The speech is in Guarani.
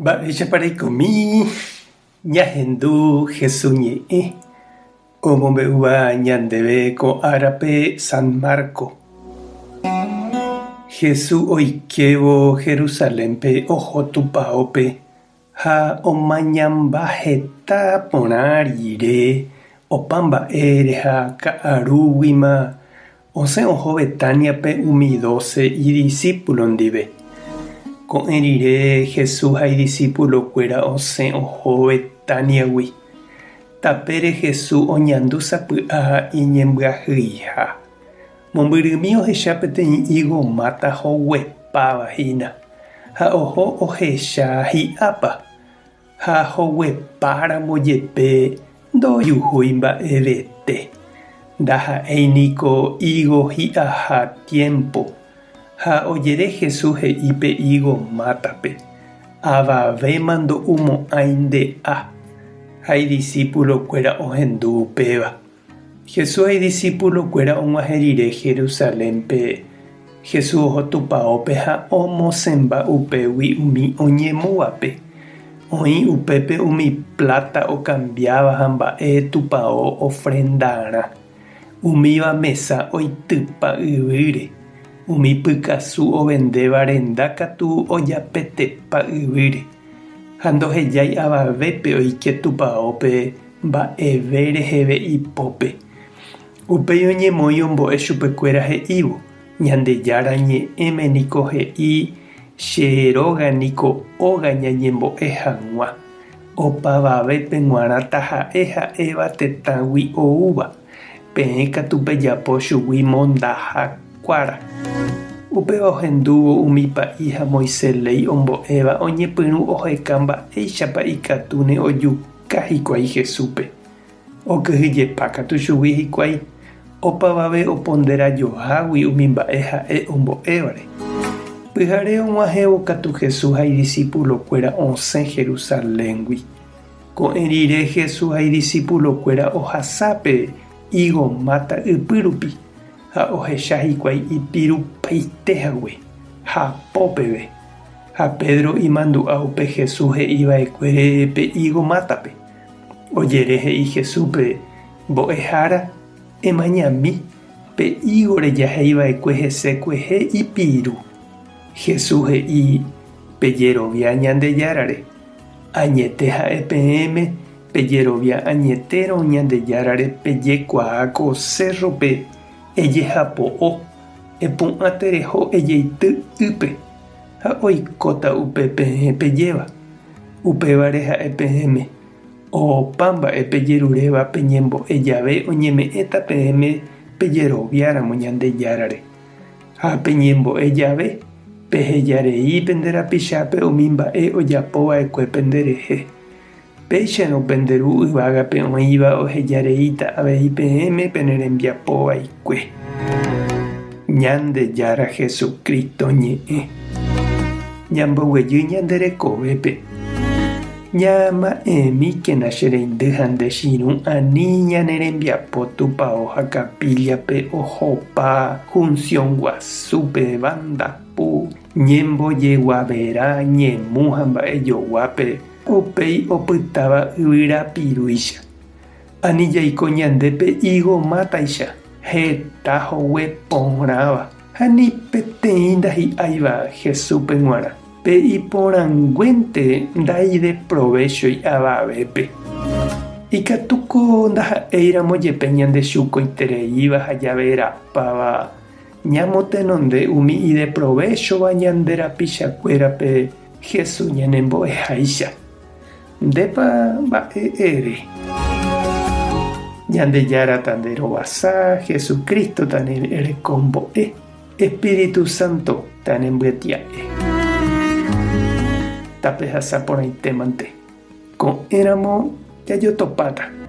Mba'éichapa reikomi ñahendu Hesu ñe'ẽ omombe'úva ñandéve ko árape San Marco. Hesu oikévo Jerusalénpe oho tupaópe ha omañamba heta porã rire opa mba'e reha ka'arúguima Osẽ oho Betániape umi dóse idisípulo ndive. Ko'ẽ rire Jesús ha idisipulokuéra osẽ oho Betániagui. Tapére Jesús oñandu sapy'a iñembyahyiha. Mombyrymi ohecha peteĩ ígo máta hoguepáva hína, ha oho ohecha hi'ápa. Ha hoguepáramo jepe ndojuhúi mba'evete, ndaha'éi niko ígo hi'aha tiémpo. Ha ojere Jesús he'i pe ígo mátape, Avavéma ndo'umo'ãi nde'a. Ha idisípulokuéra ohendu upéva. Jesús ha idisipulokuéra og̃uahẽ rire Jerusalénpe, Jesús oho tupaópe ha omosẽmba upégui umi oñemúvape. Oĩ upépe umi pláta okambiáva ha mba'e tupao ofrendarã. Umíva mesa oitypa yvýre, umi pykasu ovendéva renda katu ojapetepa yvýre. Ha ndohejái avavépe oike tupaópe mba'eve reheve ipópe. Upéi oñemoĩ ombo'e chupekuéra he'ívo, Ñandejára Ñe'ẽme niko he'i, Che róga niko óga ñañembo'e hag̃ua, opavavépe g̃uarã taha'e ha'éva tetãgui oúva. Peẽ katu pejapo chugui mondaha kuára. Upéva ohendúvo umi pa'i ha Moisés léi ombo'éva oñepyrũ oheka mba'éichapa ikatúne ojuka hikuái Jesúspe. Okyhyjepa katu chugui hikuái, opavave oponderajohágui umi mba'e ha'e ombo'évare. Pyhare og̃uahẽvo katu Jesús ha idisipulokuéra osẽ Jerusaléngui. Ko'ẽ rire Jesús ha idisipulokuéra ohasa pe ígo máta ypy rupi ha ohecha hikuái ipirupaite hague, hapo peve. Ha Pedro imandu'a upe Jesús he'i va'ekuére pe ígo mátape. Ojere he'i Jesúspe, Mbo'ehára, emañami, pe ígo rejahéi va'ekue hese kuehe ipiru. Jesús he'i, Pejerovia Ñandejárare. Añete ha'e peẽme, pejerovia añetérõ Ñandejárare pejekuaa ko sérrope ejehapo'o, epu'ã tereho ejeity ýpe, ha oikóta upe peẽ pejéva. Upévare ha'e peẽme, opa mba'e pejeruréva peñembo'e jave oñeme'ẽta peẽme pejeroviáramo Ñandejárare. Ha peñembo'e jave, peheja rei pende rapichápe umi mba'e ojapo va'ekue penderehe. Péicharõ pende Ru yvágape oĩva oheja reíta avei peẽme pene rembiapo vaikue. Ñandejára Jesucristo ñe'ẽ. Ñamboguejy ñande rekovépe. Ñama'ẽmíkena che reindy ha nde chirũ ani ñane rembiapo tupao ha capilla-pe ohopa junción guasúpe, banda pu, ñembojeguaverã, ñemu ha mba'ejoguápe, upéi opytáva yvyra pirúicha. Ani jaiko ñande pe higo mátaicha, heta hogue porãva ha ni peteĩ ndahi'áiva Jesúspe g̃uarã. Pe iporãnguénte ndaideprovéchoi avavépe. Ikatúko ndaha'éiramo jepe ñandechukoitereíva ha javerapáva ñamotenonde umi ideprovéchova ñande rapichakuérape Jesús ñanembo'eháicha. Ndépa mba'e ere? Ñandejára tanderovasa, Jesucristo tanerekombo'e. Espíritu Santo tanembyetia'e. Tapehasa porãite mante. Ko'ẽramo jajotopáta.